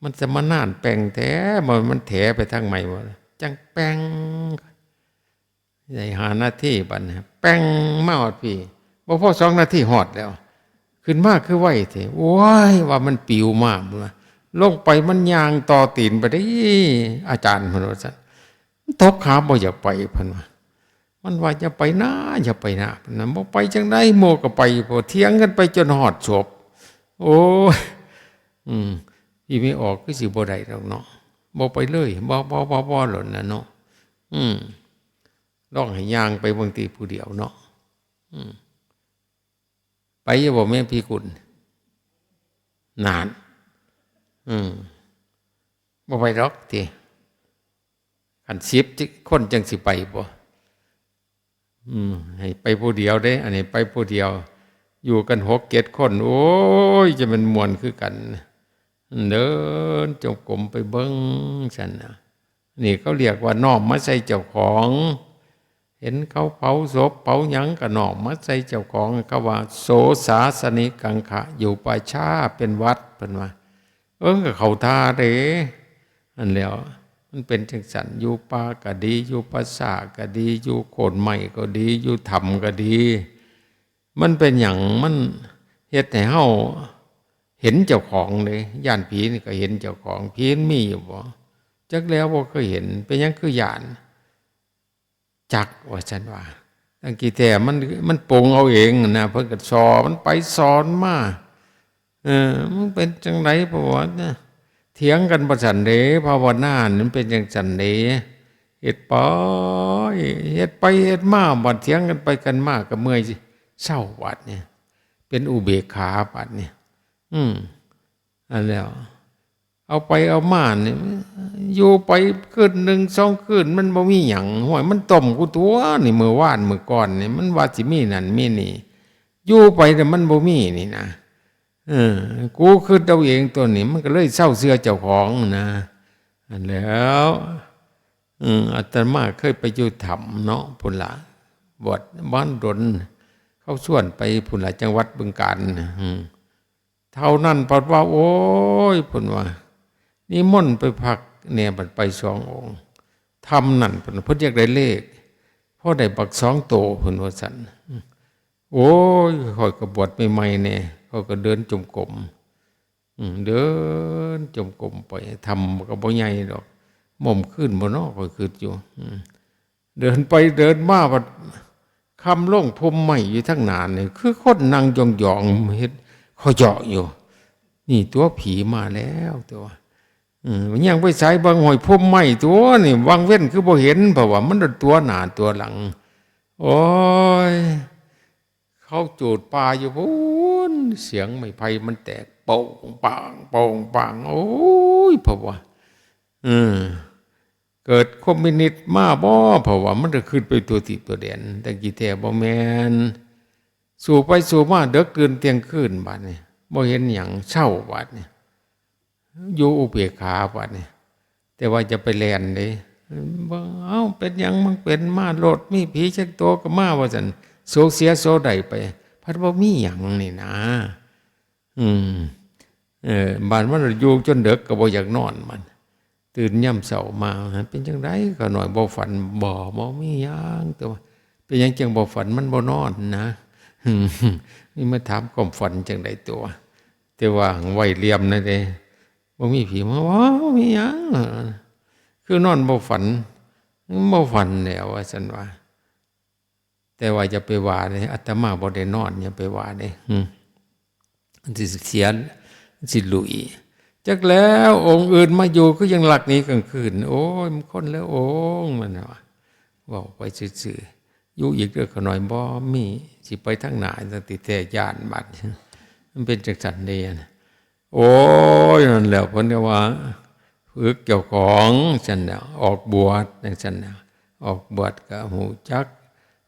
มันจะมานานแป้งแท้ บ่ มันแถไปทางใหม่บ่ จั่งแป้ง ได้ห้านาทีบัดนี้ แป้งมาฮอดพี้ บ่พอสองนาทีฮอดแล้ว ขึ้นมาคือไวแท้ โอ้ย ว่ามันปิวมา ลงไปมันย่างต่อตีนไปเด้ อาจารย์ เพิ่นว่าซั่น มันตกขาบ่อยากไป เพิ่นว่า มันว่า "อย่าไปนะ อย่าไปนะ" เพิ่นว่า "บ่ไปจั่งใด หมู่ก็ไป พวกเถียงกันไปจนฮอดศพ" โอ้ย อืม พี่ไม่ออกคือสิบ่ได้ดอกเนาะ บ่ไปเลย บ่ บ่ บ่ บ่โลดนะเนาะ อืม ลองให้ย่างไปเบิ่งติผู้เดียวเนาะ อืม ไปอยู่บ่แม่พี่คุณ นาน อืม บ่ไปดอกติ คันสิบคนจั่งสิไปบ่ อืม ให้ไปผู้เดียวเด้ อันนี้ไปผู้เดียว อยู่กันหกเจ็ดคน โอ้ย จะแม่นม่วนคือกัน เดินจงกรมไปเบิ่งซั่นน่ะ นี่เขาเรียกว่าน้อมมาใส่เจ้าของ เห็นเขาเผาศพเผาหยังก็น้อมมาใส่เจ้าของ เขาว่า "โสสาสนิกังขะ" อยู่ป่าช้าเป็นวัด เพิ่นว่า เอิ้นก็เข้าท่าเด้ อันแล้ว มันเป็นจั่งซั่น อยู่ป่าก็ดี อยู่ป่าช้าก็ดี อยู่โคนไม้ก็ดี อยู่ถ้ำก็ดี มันเป็นหยัง มันเฮ็ดให้เฮาเห็นเจ้าของเด้ ย้านผีนี่ก็เห็นเจ้าของ ผีมันมีอยู่บ่ จักแล้ว บ่เคยเห็น เป็นหยังคือย้าน จัก ว่าซั่นว่า ตั้งกี่แท้ มัน มันปรุงเอาเองนะ เพิ่นก็สอนไปสอนมา เออ มันเป็นจั่งใด เพราะว่านะ เถียงกันบ่ซั่นเด้ ภาวนานี่มันเป็นจั่งซั่นเด้ เฮ็ดไป เฮ็ดไปเฮ็ดมา บัดเถียงกันไปกันมาก็เมื่อยเซาบัดนี่ เป็นอุเบกขาบัดนี่ อืม อันแล้ว เอาไปเอามานี่ อยู่ไปคืนหนึ่งสองคืน มันบ่มีหยัง ห้วย มันต้มกูตัวนี่ มื้อวานมื้อก่อนนี่ มันว่าสิมีนั่นมีนี่ อยู่ไปแต่มันบ่มีนี่นะ เออ กูคิดเอาเองตัวนี้ มันก็เลยเซาเชื่อเจ้าของนะ อันแล้ว อืม อาตมาเคยไปอยู่ถ้ำเนาะ พุ้นละ บวชบ้านดน เขาชวนไปพุ้นละ จังหวัดบึงกาฬ อืม เท่านั้นพัดว่า โอ้ย เพิ่นว่า นิมนต์ไปพักแหน่ บัดไปสององค์ ถ้ำนั่น เพิ่น เพิ่นอยากได้เลข พอได้บักสองโต เพิ่นว่าซั่น โอ้ย ข้อยก็บวชใหม่ๆแหน่ ข้อยก็เดินจงกรม อืม เดินจงกรมไป ถ้ำก็บ่ใหญ่ดอก ม่อมคืนบ่เนาะ ข้อยคิดอยู่ อืม เดินไปเดินมา บัดค่ำลง พุ่มไม้อยู่ทางหน้านี่ คือคนนั่งหย่องๆ เฮ็ดขะเยาะอยู่ นี่ตัวผีมาแล้วตัว อืม ยังไปไส บังห้อยพุ่มไม้ตัวนี่ วังเว้นคือบ่เห็น เพราะว่ามันตัวหน้าตัวหลัง โอ้ย เขาจูดป่าอยู่พุ้น เสียงไม้ไผ่มันแตก โป่งปาง โป่งปาง โอ้ย เพราะว่า เออ เกิดคอมมิวนิสต์มาบ่ เพราะว่ามันจะขึ้นไปทั่วทิศทั่วแดน แต่กี้แท้บ่แม่น สู่ไปสู่มา เดิกดื่นเที่ยงคืน บัดนี้ บ่เห็นหยัง เซา บัดนี้ อยู่อุเบกขา บัดนี้ แต่ว่าจะไปแล่นเด้ บ่ เอ้า เป็นหยัง มันเป็นมาโลด มีผีจักโตก็มา ว่าซั่น โสเสียโสได้ไป พัดบ่มีหยังนี่นะ อืม เออ บาดมันอยู่จนเดิกก็บ่อยากนอนมัน ตื่นยามเช้ามา เป็นจั่งใด๋ ข้าน้อยบ่ฝัน บ่ บ่มีหยัง แต่ว่า เป็นหยังจั่งบ่ฝัน มันบ่นอนนะ อืม นี่มาถามความฝันจั่งใด๋ตัว แต่ว่าหั้งไว้เหลี่ยมนะเด้ บ่มีผีมา บ่มีหยัง คือนอนบ่ฝัน บ่ฝันแล้ว ว่าซั่นว่า แต่ว่าอย่าไปว่าเด้ อาตมาบ่ได้นอน อย่าไปว่าเด้ อืม มันสิเสีย มันสิหลุย จักแล้วองค์อื่นมาอยู่คือยังลักหนีกลางคืน โอ้ย มันคนละองค์ มันว่า เว้าไปซื่อๆ อยู่อีกเด้อข้าน้อย บ่มี สิไปทางหน้า ตั้งแต่แท้ย้านบัด มันเป็นจั่งซั่นเด้ โอ้ย นั่นแหล้ว เพิ่นก็ว่า ฝึกเจ้าของ ซั่นแหล้ว ออกบวช จั่งซั่นแหล้ว ออกบวชก็ฮู้จัก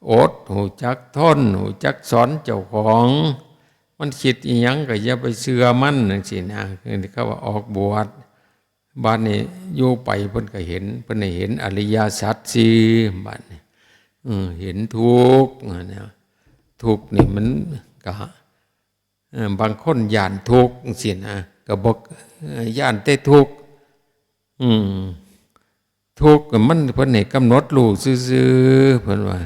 อด ฮู้จักทน ฮู้จักสอนเจ้าของ มันคิดอิหยังก็อย่าไปเชื่อมัน จั่งซี้นะ คือเขาว่าออกบวช บัดนี้อยู่ไปเพิ่นก็เห็น เพิ่นได้เห็นอริยสัจสี่ บัดนี้ เออ เห็นทุกข์นะ ทุกข์นี่มันก็ เอ่อ บางคนย้านทุกข์จั่งซี้นะ ก็บ่ เอ่อ ย้านแต่ทุกข์ อืม ทุกข์น่ะมัน เพิ่นให้กำหนดรู้ซื่อๆ เพิ่นว่า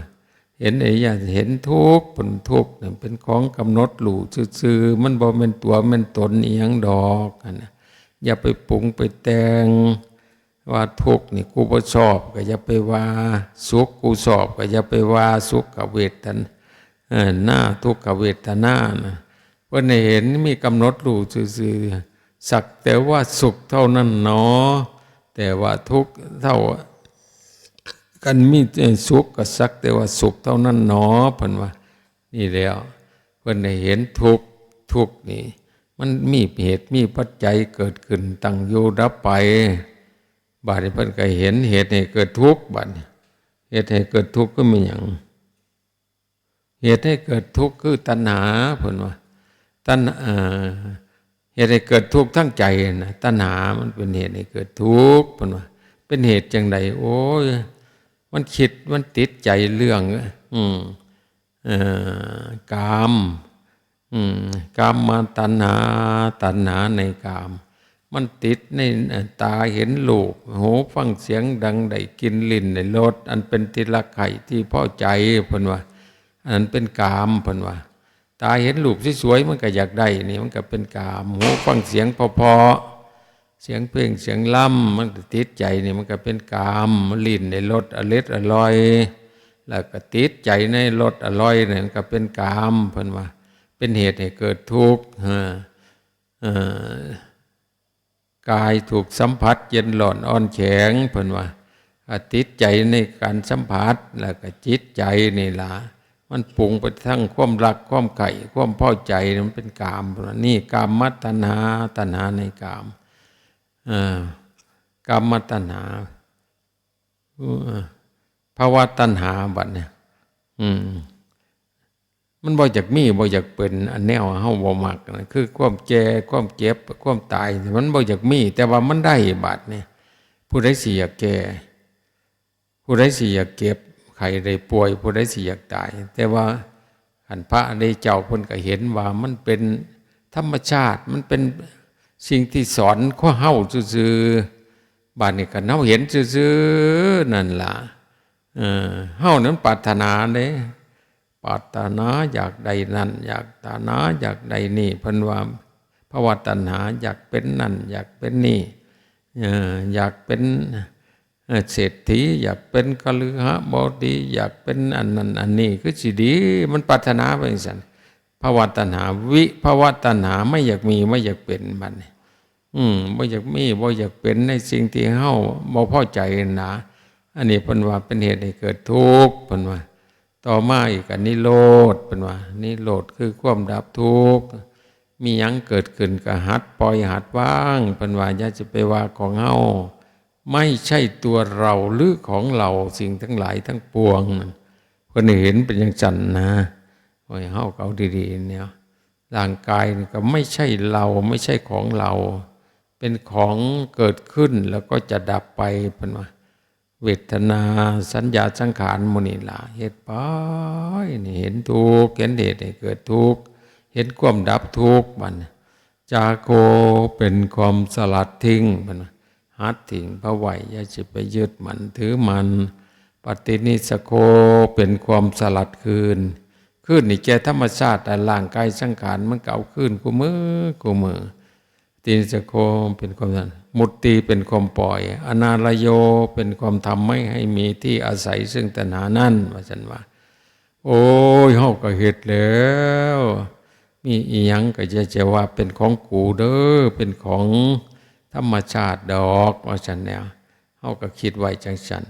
เห็นไอ้ย้าน เห็นทุกข์ เพิ่น ทุกข์น่ะเป็นของกำหนดรู้ซื่อๆ มันบ่แม่นตัวแม่นตนอิหยังดอก หั่นน่ะ อย่าไปปรุงไปแต่ง ว่าทุกข์นี่กูบ่ชอบ ก็อย่าไปว่า สุขกูชอบ ก็อย่าไปว่า สุขเวทนา เอ่อ นา ทุกขเวทนานะ เพิ่นให้เห็น มีกำหนดรู้ซื่อๆ สักแต่ว่าสุขเท่านั้นหนอ แต่ว่าทุกข์เท่า กันมีแต่สุขก็สักแต่ว่าสุขเท่านั้นหนอ เพิ่นว่า นี่แหล้ว เพิ่นได้เห็นทุกข์ ทุกข์นี่ มันมีเหตุมีปัจจัยเกิดขึ้น ตั้งอยู่ดับไป บัดนี้เพิ่นก็เห็นเหตุให้เกิดทุกข์ บัดนี้ เหตุให้เกิดทุกข์คือแม่นหยัง เหตุให้เกิดทุกข์คือตัณหา เพิ่นว่า ตัณหา เอ่อ เหตุให้เกิดทุกข์ทางใจนะ ตัณหามันเป็นเหตุให้เกิดทุกข์ เพิ่นว่า เป็นเหตุจั่งใด๋ โอ้ย มันคิด มันติดใจเรื่อง อืม เอ่อ กาม อืม กามตัณหา ตัณหาในกาม มันติดใน เอ่อ ตาเห็นรูป หูฟังเสียงดัง ได้กลิ่น ลิ้นได้รส อันเป็นที่รักใคร่ที่พอใจ เพิ่นว่า อันนั้นเป็นกาม เพิ่นว่า ตาเห็นรูปสวยๆ มันก็อยากได้ นี่มันก็เป็นกาม หูฟังเสียงเพราะๆ เสียงเพลงเสียงลำ มันก็ติดใจ นี่มันก็เป็นกาม ลิ้นได้รสอร็ดอร่อย แล้วก็ติดใจในรสอร่อย นี่มันก็เป็นกาม เพิ่นว่า เป็นเหตุให้เกิดทุกข์ เออ เอ่อ กายถูกสัมผัสเย็นร้อนอ่อนแข็ง เพิ่นว่า อ่า ติดใจในการสัมผัส แล้วก็จิตใจนี่ล่ะ มันปรุงไปทั้งความรัก ความใคร่ ความพอใจ มันเป็นกาม เพิ่นว่า นี่กามตัณหา ตัณหาในกาม เอ่อ กามตัณหา เอ่อ ภวตัณหา บัดเนี่ย อืม มันบ่อยากมี บ่อยากเป็น อันแนวเฮาบ่มักนะ คือความแก่ ความเจ็บ ความตาย มันบ่อยากมี แต่ว่ามันได้ บัดเนี่ย ผู้ใดสิอยากแก่ ผู้ใดสิอยากเจ็บไข้ได้ป่วย ผู้ใดสิอยากตาย แต่ว่าคันพระอริยเจ้าเพิ่นก็เห็นว่ามันเป็นธรรมชาติ มันเป็นสิ่งที่สอนเฮาซื่อๆ บัดนี้คันเฮาเห็นซื่อๆ นั่นล่ะ เออ เฮานั้นปรารถนาเด้ ปรารถนาอยากได้นั่น อยากตัณหา อยากได้นี่ เพิ่นว่าภวตัณหา อยากเป็นนั่น อยากเป็นนี่ เออ อยากเป็น เอ่อ เศรษฐี อยากเป็นคฤหบดี อยากเป็นอันนั้นอันนี้ คือสิดี มันปรารถนาไปจั่งซั้น ภวตัณหา วิภวตัณหา ไม่อยากมี ไม่อยากเป็น บัดนี้ อืม บ่อยากมี บ่อยากเป็นในสิ่งที่เฮาบ่พอใจนะ อันนี้เพิ่นว่าเป็นเหตุให้เกิดทุกข์ เพิ่นว่า ต่อมาอีกก็นิโรธ เพิ่นว่า นิโรธคือความดับทุกข์ มีหยังเกิดขึ้นก็หัดปล่อยหัดวาง เพิ่นว่า อย่าจะไปว่าของเฮา ไม่ใช่ตัวเราหรือของเรา สิ่งทั้งหลายทั้งปวงนั่น เพิ่นเห็นเป็นจั่งซั้นนะ โอ้ย เฮาก็เอาดีๆ เนี่ย ร่างกายนี่ก็ไม่ใช่เรา ไม่ใช่ของเรา เป็นของเกิดขึ้นแล้วก็จะดับไป เพิ่นว่า เวทนา สัญญา สังขาร หมู่นี่ล่ะ เฮ็ดไป นี่เห็นทุกข์ เห็นเหตุให้เกิดทุกข์ เห็นความดับทุกข์ บัดนี้ จาโค เป็นความสลัดทิ้ง เพิ่นว่า หัดทิ้งพระไว้ อย่าสิไปยึดมั่นถือมั่น ปฏินิสสโค เป็นความสลัดคืน คืนนี่แก่ธรรมชาติ อันร่างกายสังขารมันก็เอาคืนคู่มือคู่มือ ปฏินิสสโค เป็นความนั้น มุตติ เป็นความปล่อย อนาลโย เป็นความทำไม่ให้มีที่อาศัยซึ่งตัณหานั้น ว่าซั่นว่า โอ้ย เฮาก็เฮ็ดแล้ว มีอีหยังก็อย่าจะว่าเป็นของกูเด้อ เป็นของธรรมชาติดอก ว่าซั่นแหน่ เฮาก็คิดไว้จั่งซั้น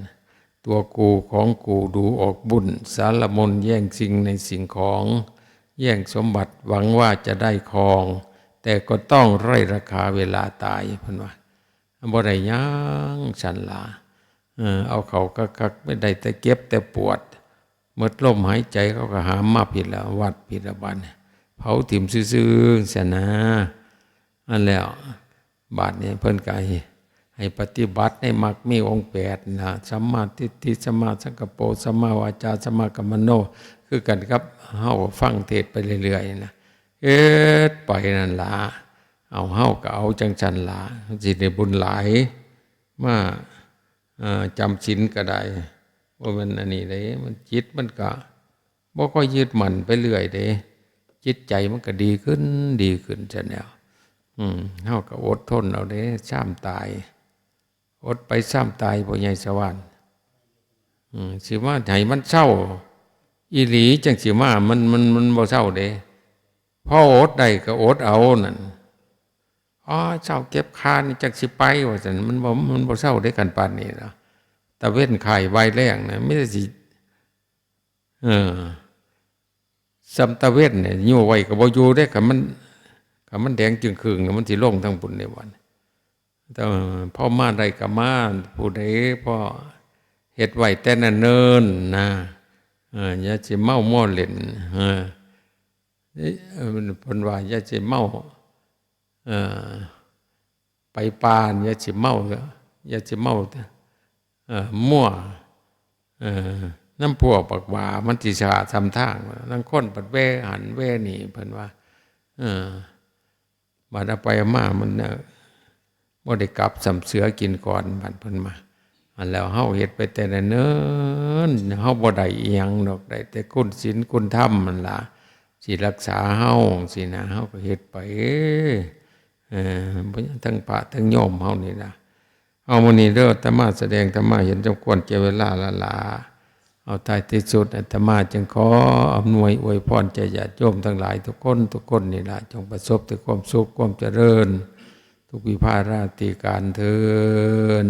ตัวกูของกูดูออกบุญ สารมนแย่งสิ่งในสิ่งของ แย่งสมบัติหวังว่าจะได้ครอง แต่ก็ต้องไร้ราคาเวลาตาย เพิ่นว่า บ่ได้หยังซั้นล่ะ เออ เอาเข้าคักๆ ไม่ได้แต่เจ็บแต่ปวด หมดลมหายใจเขาก็หามมาพี้ละ วัดพี้ละ บัดนี้ เผาถิ่มซื่อๆ ซั่นนะ อันแล้ว บาดนี้เพิ่นก็ให้ ให้ปฏิบัติในมรรคมีองค์แปดนะ สัมมาทิฏฐิ สัมมาสังกัปโป สัมมาวาจา สัมมากัมมันโต คือกันกับเฮาฟังเทศน์ไปเรื่อยๆ นะ เฮ็ดไปนั่นล่ะ เอา เฮาก็เอาจั่งซั้นล่ะ สิได้บุญหลาย มา เอ่อ จำศีลก็ได้ บ่แม่นอันนี้เด้ มันจิตมันก็บ่ค่อยยึดมั่นไปเรื่อยเด้ จิตใจมันก็ดีขึ้น ดีขึ้นซั่นแหล้ว อืม เฮาก็อดทนเอาเด้ ซ้ำตาย อดไปซ้ำตาย พ่อใหญ่สว่าน อืม สิมาให้มันเซาอีหลีจั่งสิมา มัน มัน มันบ่เซาเด้ พออดได้ก็อดเอานั่น อ๋อ เซาเจ็บขานี่จั่งสิไป ว่าซั่น มันบ่ มันบ่เซาเด้ คันปานนี้นะ ตะเว็นค่ายบ่ายแลงนะ มีแต่สิ เออ ส่ำตะเว็นเนี่ย อยู่ไว้ก็บ่อยู่เด้ คันมัน คันมันแดงจึ่งครึ่งเนี่ย มันสิลงทางบุญในวัน แต่พอมาได้ก็มา ผู้ใดพอเฮ็ดไว้แต่เนิ่นๆ นะ เออ อย่าสิเมามัวเล่น เออ เอ้ย เออ เพิ่นว่าอย่าสิเมา เอ่อ ไปป่า อย่าสิเมา อย่าสิเมา เอ่อ มัว เอ่อ นำพวกบักหว้า มันสิสะอาดส่ำทาง ลางคนบัดแว่หั้นแว่นี่ เพิ่นว่า เออ บัดเอาไปเอามา มัน เอ่อ บ่ได้กลับ ส่ำเสือกินก่อน บัดเพิ่นมา อันแล้วเฮาเฮ็ดไปแต่เนิ่นๆ เฮาบ่ได้อิหยังดอก ได้แต่คุณศีลคุณธรรมนั่นล่ะ สิรักษาเฮา สินะ เฮาก็เฮ็ดไป เออ ทั้งพระทั้งโยมเฮานี่ล่ะ เอา มื้อนี้เด้อ อาตมาแสดงธรรมะเห็นสมควรแก่เวลาและล่ะ เอา ท้ายที่สุดอาตมาจึงขออำนวยอวยพรแก่ญาติโยมทั้งหลายทุกคน ทุกคนนี่ล่ะ จงประสบแต่ความสุขความเจริญ ทุกวิภาราตรีการเทอญ